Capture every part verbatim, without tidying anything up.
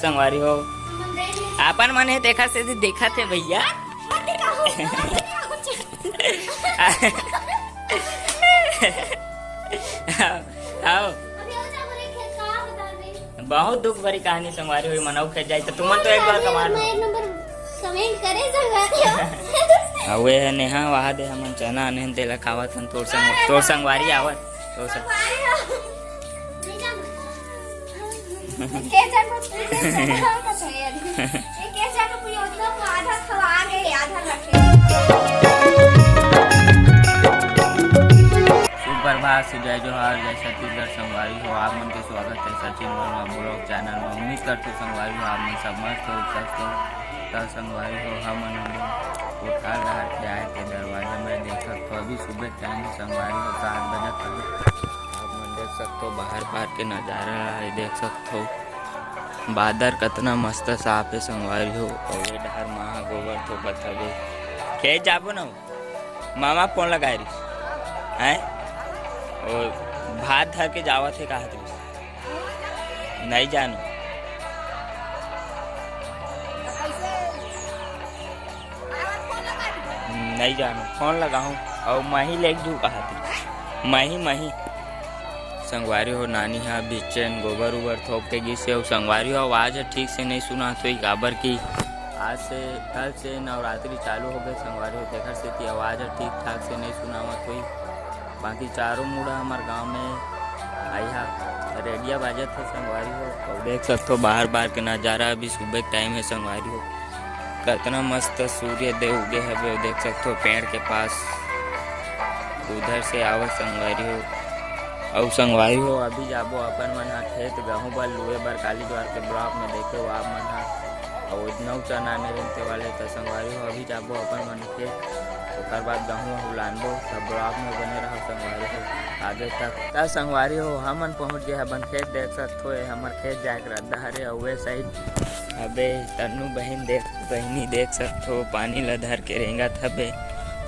संगवारी हो, अपन मन हे तेखर सेती देखत हे भैया। आओ, आओ। बहुत दुख भरी कहानी संगवारी हो, मनऊ खेत जाई त तुमन तो एक बार कमा लो। एक नंबर कमेंट करे संगवारी हो। अउ ये हे नेहा, वहा दे हमन चना आने हन, तेला खावत हन, तोर संग, तोर संगवारी आवत, तोर संग। सुप्रभात, जय जोहार, जय छत्तीसगढ़ संगवारी हो। आप मन के स्वागत हे सचिन वर्मा ब्लॉग चैनल में। उम्मीद करथों संगवारी हो, आप मन सब मस्त हो, स्वस्थ हो। त संगवारी हो, हमन कोठार डहर के आए के दरवाजा में देख सकथो, अभी सुबह टाइम संगवारी हो, सात बजत हवे। आप मन देख सकथो बाहर पार के नजारा हे, देख सकथो बादर कतना मस्त साफ हे संगवारी हो। अउ ये डहर माँ गोबर थोपत हवे। खेत जाबो ना, मामा फोन लगाए रहिस, हैं? ओ भात धर के जावत हे कहत रहिस। नहीं जानो। नहीं जानो, फोन लगाहूँ। अउ मही लेके जू कहत रहिस। मही, मही। संगवारी हो, नानी हा बीचेन गोबर उबर थोप के गिस हे। अउ संगवारी हो, आवाज ह ठीक से नहीं सुनात होई, काबर कि आज से, कल से नवरात्रि चालू हो गए संगवारी हो, तेखर सेती आवाज ह ठीक ठाक से नहीं सुनावत होई। बाकी चारों मुड़ा हमर गांव में आइहा रेडिया बाजत हे संगवारी हो। अउ देख सकथो बाहर बाहर के नजारा, अभी सुबह के टाइम हे संगवारी हो। कतना मस्त सूर्य देव उगे हवे, देख सकथो पेड़ के पास उधर से आवत संगवारी हो। अउ संगवारी हो, अभी जाबो अपन मन ह खेत गहूं बर लुए बर काली ज्वार के ब्लॉक में देखे हो आप मन ह। अउ नौ चना में रहते वाले त संगवारी हो, अभी जाबो अपन मन खेत, ओकर बाद गहूं वहूं लानबो। सब ब्लॉक में बने रहो संगवारी हो आगे तक। त संगवारी हो, हमन पहुंच गए हबन खेत, देख सकथो ये हमर खेत जाए के रद्दा हरे। अउ ये साइड अबे तन्नू बहिन देख, बहिनी देख सकथो पानी ल धर के रेंगत हबे।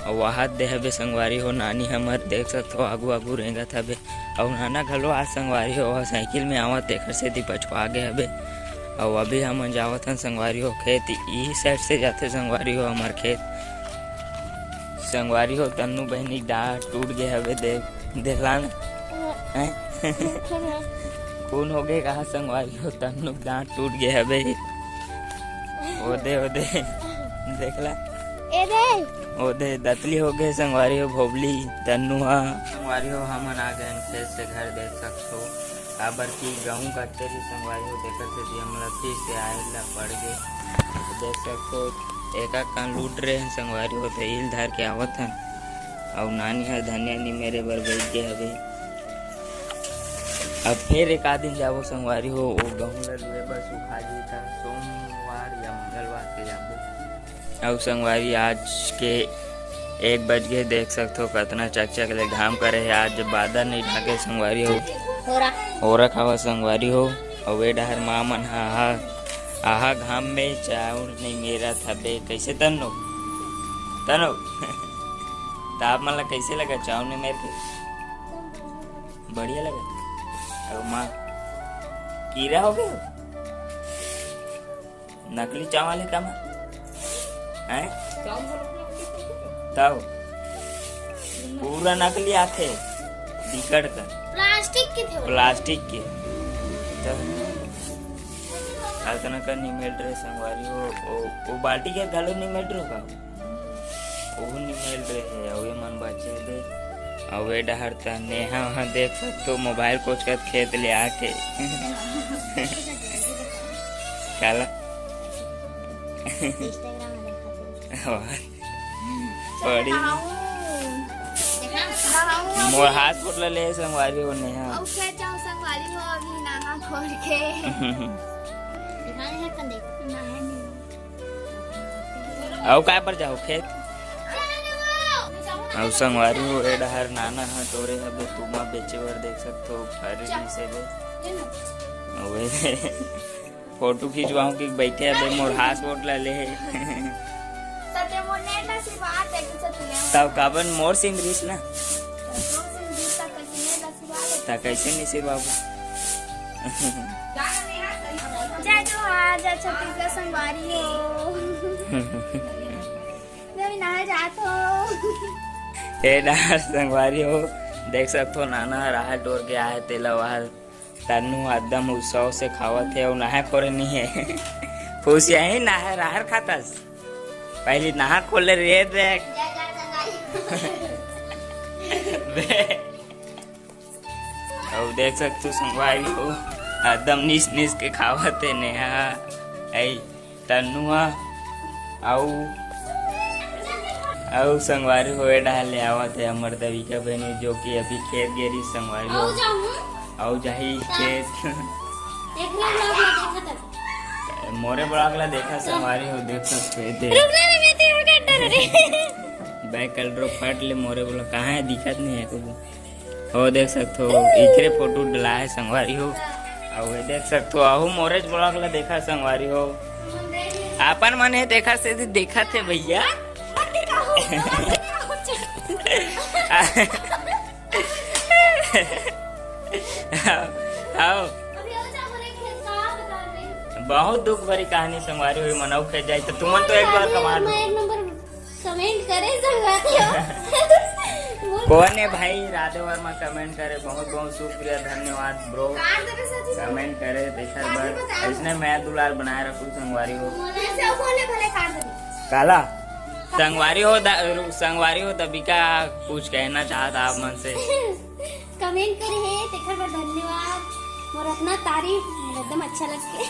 अउ वहाद दे हबे संगवारी हो, नानी हमर देख सकथो आगू आगू रेंगत हबे। अउ नाना घलो आज संगवारी हो, ओह साइकिल में आवत, तेखर सेती पछुआ गे हबे। अउ अभी हमन जावत हन संगवारी हो खेत, इही साइड से जाथे संगवारी हो हमर खेत। संगवारी हो, तन्नू बहिनी के डांट टूट गे हवे, देख, देखला न। हैं? खून हो गे कहा संगवारी हो, तन्नू के डांट टूट गे हवे। ओदे, ओदे, देखला। ए दे। ओदे, दतली हो गे संगवारी हो, भोबली, तन्नू हा। संगवारी हो, हमन आ गए खेत से घर, देख सकथो। काबर कि गहूं कटते रही संगवारी हो, तेकर सेती हमला फिर से आए ला पड़ गे। देख सकथो, एक एक कान लूट रहे हैं संगवारी हो, तेल धर के आवत हन। अउ नानी हर धनिया निमेरे बर बैठ गे हवे। अब फिर एक आध दिन जाबो संगवारी हो, वो गहूं ला लुए बर सुखा जी, त सोमवार या मंगलवार के जाबो। अउ संगवारी, आज के एक बज गे, देख सकथो कतना चकचक ले घाम करे हे। आज बादर नइ ढाके संगवारी हो, ओरा। ओरा खावा संगवारी हो। अउ ए डहर माँ मन हा, हा, आहा घाम में चाउर नइ मेरत हबे। कैसे तन्नो? तन्नो? त आप मन ला कैसे लगा चाउर नइ मेर के? बढ़िया लगा। अउ माँ, कीरा हो गए? नकली चावल हे का माँ? हैं? तब पूरा नकली आथे, बिकट कर। प्लास्टिक के थे वो। प्लास्टिक के। तब अतना का निमेल रहे संगवारी हो, ओ, ओ बाल्टी के घलो निमेल रहो का? ओहू निमेल रहे, अउ ये मन बचे दे। अउ ए डहर त नेहा वहाँ देख सकथो, मोबाइल कोचकत खेत ले आके। काला? Instagram में देखा था। पड़ी। देखा? मोर हाथ फोट ले संगवारी हो नेहा। अउ क्या चाहो संगवारी हो अभी नाना खोल के। दिखा दे, कंदे। नहीं, नहीं। अउ काय पर जाओ खेत? अउ संगवारी हो, ए डहर नाना ह टोरे हबे तुमा बेचे बर, देख सकथो, फरे रिहिस हबे। अउ ए फोटो खिंचवाहूं कि बैठे हबे, मोर हाथ वोट ला ले हे। सत्य मोर नेट ला सिरवा दे, कुछ तब काबर मोर सिम रिहिस ना। मोर सिम रिहिस, त कैसे नेट ला सिरवा दे? त कैसे नहीं सिरवाबो? जय जोहार। अच्छा, छत्तीसगढ़ संगवारी हो। मैं भी नहा जात हो। ए डहर संगवारी हो, देख सकथो, नाना राहर टोर के आए, तेला वह तन्नू एकदम उत्साह से खावत हे अउ नहा खोरे नहीं है। फूसिया ही नहा राहर खातस, पहली नहा खोले रे देख। बे। अउ देख सकथो संगवारी हो, एकदम निस निस के खावत हे नेहा, ऐ तन्नुआ, अउ अउ संगवारी हो, ए डहर ले आवत हे हमर दविका बहिनी, जो कि अभी खेत गे रही संगवारी हो, अउ जाही खेत। मोरे ब्लॉग ला देखा संगवारी हो, देख सकते हो, देख। रुक ना रे, मैं तेरे को काट डाल रही। बैक कलर फट ले मोरे बोला, कहाँ है, दिखत नहीं है कुछ। हो देख सकथो, इकरे फोटो डला है संगवारी हो। अउ ये देख सकथो, आहू मोरेच ब्लॉग ला देखा संगवारी हो। आपन मन हे तेखर सेती देखत हे भैया। आओ। बहुत दुख भरी कहानी संगवारी हो, मनऊ खेत जाई तो तुमन तो एक बार कमा लो। कमेंट करे संगवारी हो। कौन है भाई राधे वर्मा कमेंट करे? बहुत बहुत शुक्रिया, धन्यवाद ब्रो। कमेंट करे तेखर बर, इसने मैं दुलार बनाए रखू संगवारी हो। काला संगवारी हो द-, रु-, संगवारी हो दबिका कुछ कहना चाहत आप मन से। कमेंट करे हे तेखर बर धन्यवाद। मोर अतना तारीफ, मोर एकदम अच्छा लगथे।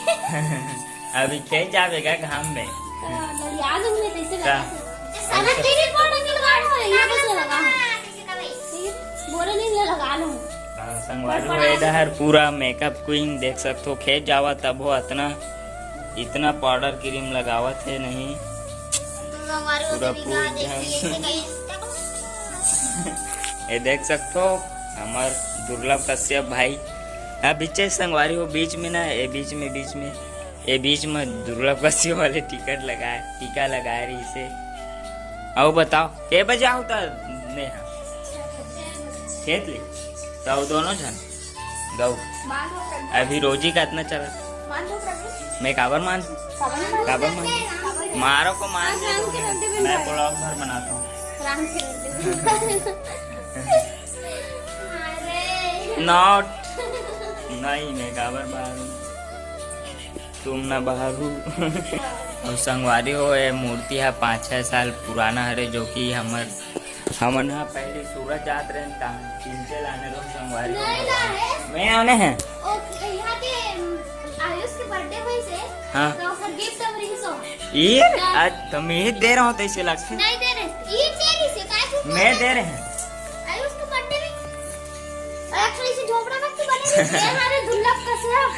अभी खेत जाबे का घाम में? हाँ, ललिया दूँ मैं, तैसे का? लगा दूँ। सारा तेरी पाउडर के लगा दूँ, ये बस लगा दूँ। ठीक है? बोरे नहीं, मैं लगा लूँ। हाँ, संगवारी हो, ए डहर पूरा मेकअप क्वीन देख सकथो, खेत जावा तब हो अतना, इतना पाउडर क्रीम लगावत हे नहीं। पूरा पूरी ये देख सकथो, हमर दुर्लभ कश्यप भाई। हाँ, बीचे संगवारी हो, बीच में ना, ए बीच में, बीच में, ए बीच में दुर्लभ कश्यप वाले टिकट लगाए, टीका लगाए रही से। आओ बताओ, के बजे आओ त नेहा? खेत ले? तो आओ दोनों झन। गऊ। अभी रोजी का इतना चला। मैं काबर मान? काबर मान? मारो को मान दे दो। मैं ब्लॉग भर बनाता हूँ। नॉट। नहीं, मैं काबर बाहर हूँ। तुम ना बाहर हूँ। अउ संगवारी हो, ये मूर्ति है पाँच छः साल पुराना हरे, जो कि हमर हमन ह पहले सूरत जात रहेन, ता तिलचे लाने रहो संगवारी हो। नहीं लाए। मैं आने हैं। ओ, यहाँ के, उम, आयुष के बर्थडे होइस हे, हाँ। तो ओकर गिफ्ट हम रिंग्स हो। ये? हाँ। आज तो मैं ही दे रहा हूँ, तो इसे लगता है। नहीं दे रहे। ये दे रही से, काय तू मैं दे रहे हैं। आयुष के बर्थडे में अरे, actually, इसे झोपड़ा में क्यों बने रही? ये हमारे दुर्लभ कश्यप।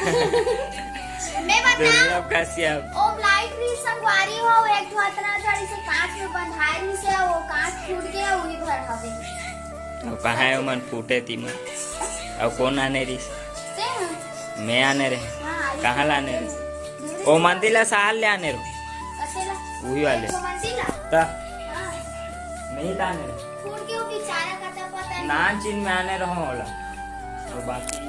मैं बता। दुर्लभ कश्यप। ओम लाइट भी संगवारी हो, एक ठो अतना जड़ी से कांच में बंधाए रही से, वो कांच फूट गया, वही भर हवे। अब कहाँ है मन फूटे तीमन? अब कौन आने रही? ते हैं। मैं आने रहे। हाँ, ये कहाँ लाने रहे? दूर ओ से। मंदिर ला सहार ले आने रहो। कते ला? वही वाले। वो मंदिर ला? ता? हाँ। नहीं लाने रहे। फूट के वो बेचारा का तो पता नहीं। नान चीन में आने रहो होला। तो बाकी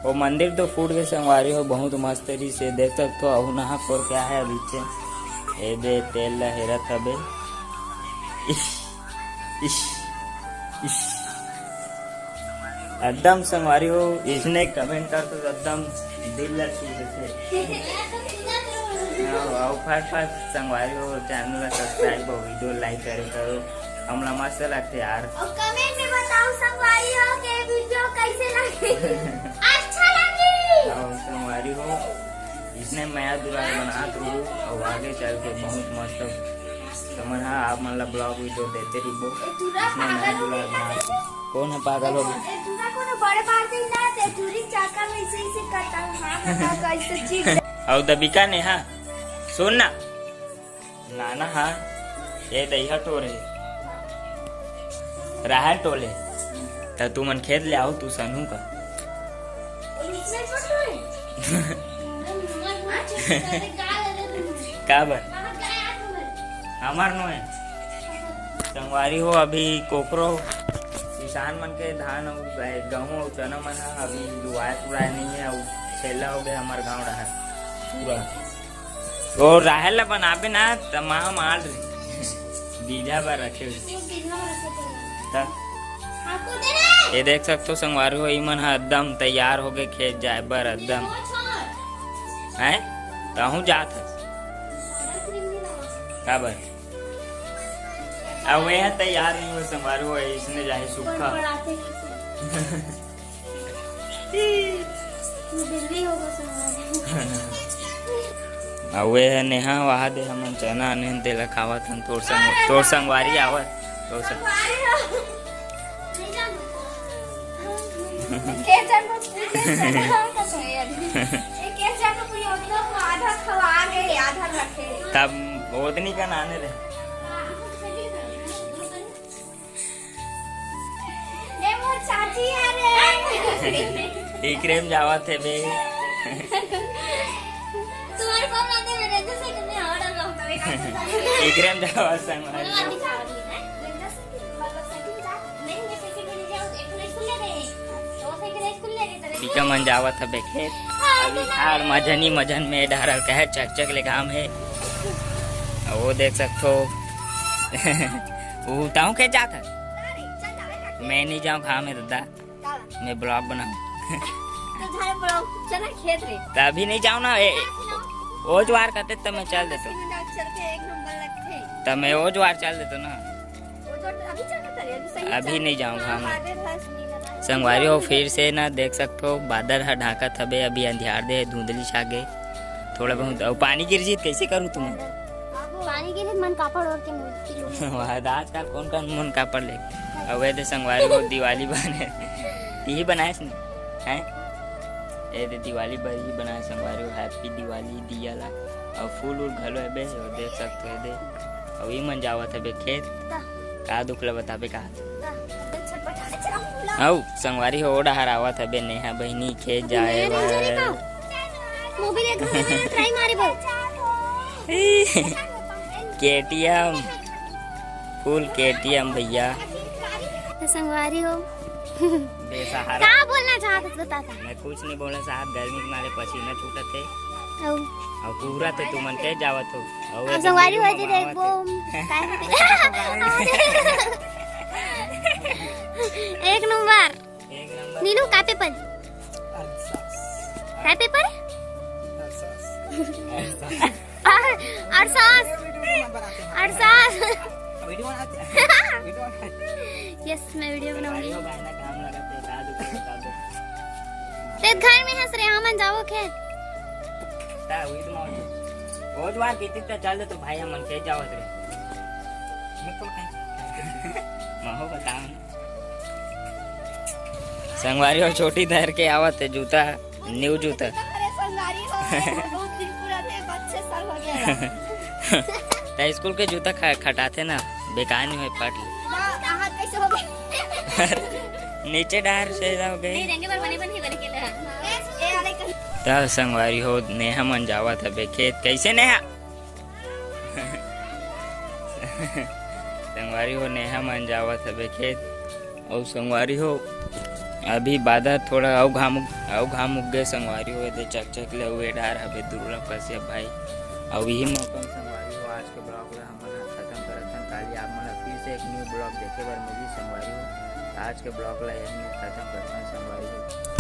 वो मंदिर तो फूट के संगवारी हो, बहुत मस्त तरी से देख सकथो। अहू नहा खोर के आहे अभी से। ए दे तेल ला हेरत हबे। इश, इश, इश। एकदम संगवारी हो, इसने कमेंट कर तो एकदम दिल ला छू देथे। आओ, आओ, फट फट संगवारी हो, चैनल ला सब्सक्राइब हो, वीडियो लाइक करे करो, हमला मस्त लगथे यार। और कमेंट में बताओ संगवारी हो के वीडियो कैसे लगे। अच्छा लगे। आओ संगवारी हो, इसने मया दुलार बनात रहू और आगे चल के बहुत मस्त समझ हाँ, आप मन ला ब्लॉग वीडियो देते रहिबो। ए, तू ना इसने मया पागल हो दुलार गया बनात रहू। कौन है पागल हो गया? ए, तू ना कोनो बड़े बात नहीं ना, ते चूरी चाका में इसे, इसे करता हूँ। हाँ, बताओ कैसे चीज। और दबिका ने हाँ, सुन ना। नाना हाँ, ये दहिया टोरे। राहर टोले। त तू मन खेत ले आओ, तू सनू का। का बर? हमार नो है। संगवारी हो, अभी कोकरो किसान मन के धान अउ गहूं अउ चना मन ह अभी लुआए पुराए नहीं है, अउ छेला हो गए हमार गांव डहर। पूरा। वो राहेर ला बनाबे ना, त माँ माल रही। बीजा बर रखे हुए। ये बीजा बर रखे थे। त आपको देना है? ये देख सकते हो संगवारी हो, इमन ह एकदम तैयार हो गए खेत जाए बर एकदम। वो छोड़। हैं? तहूँ जात है। पाउडर क्रीम नहीं लगा। का बर? अब वे है तैयार नहीं हो संगवारी हो, इसने जाए सूखा। बड़बड़ाते हैं। बिल्ली होगा संगवारी। अउ वे ह नेहा, वहा दे हमन चना आने हन, तेला खावत हन। तोर संग, तोर संगवारी आवत, तोर संग- संगवारी हो। नहीं जानू। के जानू, के जानू, हम का सुने अभी। ए, के जानू, पूरी ओतनो को आधा खवा गए, आधा रखे। तब ओतनी का नाने रहे। ए, वो चाची आ रे। इकरे म जावत हे बे। तुम्हारे फोन आते मेरे जैसे कि मैं और अब हम कभी काम करता नहीं। इकरे म जावत संग। टीका मन जावत हबे खेत। अभी खाड़ मझनी मझन में डारल कहे चकचक ले काम हे। अउ वो देख सकथो। वो ताऊ के जात हे। मैं नहीं जाऊँ, घाम है दादा। मैं ब्लॉग बनाऊँ। तो घर ब्लॉग चला खेत रे। तो अभी नहीं जाऊँ ना। ए, ओजवार कहते तब मैं चल देता हूँ। चल के एक नंबर लगते। तब मैं ओजवार चल देता ना। वो तो अभी चल के करे, अभी सही अभी चल नहीं जाऊँ, हाँ। संगवारी हो, फिर से ना देख सकते हो, बादल ह ढांकत हबे, अभी अंधियार दे, धुंधली छा गे। थोड़ा बहुत, अउ पानी गिर जीत, कैसे करूँ तुम? पानी गिरे, मन कापड़ ओढ़ के मूर्ति लो। वाह, आजकल कौन कौन मन कापड़ ले? अब ये दे संगवारी हो, दिवाली बने। यही बनाए इसने, हैं? ये दे दिवाली बर ही बनाए संगवारी हो, हैप्पी दिवाली, दिया ला। अउ फूल उल घलो है बे, और देख सकते हो दे। अउ ई मन जावत है बे खेत। का? का दुख ला बताबे का? का? छटपटा के चला। अउ संगवारी हो, ओ डहर आवत है बे नेहा बहिनी खेत जाए बर। मोबाइल एक घंटा में ट्राई मारे बर। केटीएम, फुल केटीएम भैया। तो संगवारी हो। बेसहारा। का बोलना चाहत हस, बता ता। मैं कुछ नहीं बोला साहब, गर्मी के मारे पसीना छूटत है। अउ? अउ पूरा तो तुमन के जावत हो। अउ अब एकदम संगवारी हो वीडियो जे में देखबो। आवत है। एक नंबर। एक नंबर। नीलू, का पेपर? अरसास। का पेपर? अरसास। अरसास। अरसास। वीडियो बनाते हैं। वीडियो बनाते हैं। यस, मैं वीडियो बनाऊंगी। भाई, वो गाना काम लगा, तो बता दो, बता दो। ते घर में हंस रहे, हमन जावो खेत। ता, वही तो माहौल है। वो जो बात कहती था, चल दे तो भाई, हमन खेत जावत रहे। मैं तो कहीं माहौल बताओ ना। संगवारी हो, छोटी धर के आवत है जूता, न्यू जूता। अरे संगवारी हो, बहुत दिन पुराने, पाँच छह साल हो गया। त स्कूल के जूता ख-, खटाथे ना, बेकार नहीं होए, फट ले। ना, हाथ कैसे हो गए? नीचे डार से हो गए। नहीं, रेंगे बर बने बने बने के ले। ए, ए, अरे कहीं। त संगवारी हो, नेहा मन जावत हबे खेत। कैसे नेहा? संगवारी हो, नेहा मन जावत हबे खेत। अउ संगवारी हो, अभी बादर थोड़ा अउ घाम उग-, अउ घाम उग गए संगवारी हो, एदे चकचक ले अउ ए डार हबे दुर्लभ कश्यप भाई। अउ इही मौका में संगवारी हो, आज के ब्लॉग ला हमन ह खत्म करत हन। काली आप मन ला फिर से एक न्यू ब्लॉग देखे बर मिली संगवारी हो। आज के ब्लॉग ला यही में खत्म करत हन संगवारी हो।